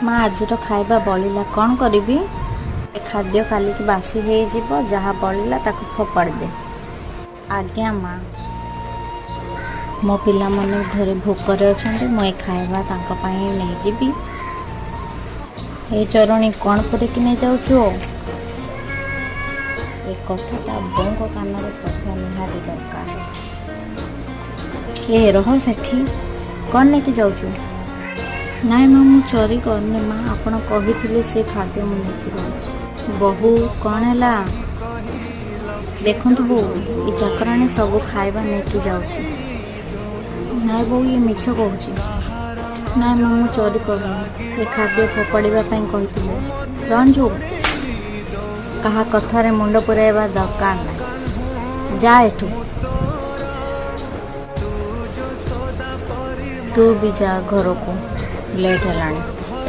ମା, ଆଜିର ଖାଇବା ବଳିଲା, କ'ଣ କରିବି? ଏ ଖାଦ୍ୟ କାଲିକି ବାସି ହେଇଯିବ। ଯାହା ବଳିଲା ତାକୁ ଫୋପାଡ଼ି ଦେ। ଆଜ୍ଞା ମା। ମୋ ପିଲାମାନେ ଘରେ ଭୋକରେ ଅଛନ୍ତି, ମୁଁ ଏ ଖାଇବା ତାଙ୍କ ପାଇଁ ନେଇଯିବି। ଏ ଚୋରଣୀ, କ'ଣ ପୂରେଇକି ନେଇଯାଉଛୁ? ଏ କଥାଟା ବୋଉଙ୍କ କାନରେ ପଡ଼ିବା ନିହାତି ଦରକାର। ଏ, ରହ ସେଠି। କ'ଣ ନେଇକି ଯାଉଛୁ? ନାଇଁ ମା, ମୁଁ ଚୋରି କରିନି ମା। ଆପଣ କହିଥିଲେ, ସେ ଖାଦ୍ୟ ମୁଁ ନେଇକି ଯାଉଛି। ବୋହୂ, କ'ଣ ହେଲା? ଦେଖନ୍ତୁ ବୋଉ, ଏ ଚାକରାଣୀ ସବୁ ଖାଇବା ନେଇକି ଯାଉଛି। ନାଇଁ ବୋଉ, ଇଏ ମିଛ କହୁଛି। ନାଇଁ ମା, ମୁଁ ଚୋରି କରୁନି। ଏ ଖାଦ୍ୟ ଫୋପାଡ଼ିବା ପାଇଁ କହିଥିଲେ। ରଞ୍ଜୁ, କାହା କଥାରେ ମୁଣ୍ଡ ପୁରାଇବା ଦରକାର ନାହିଁ। ଯା ଏଠୁ। ତୁ ବି ଯା ଘରକୁ, ଲେଟ୍ ହେଲାଣି।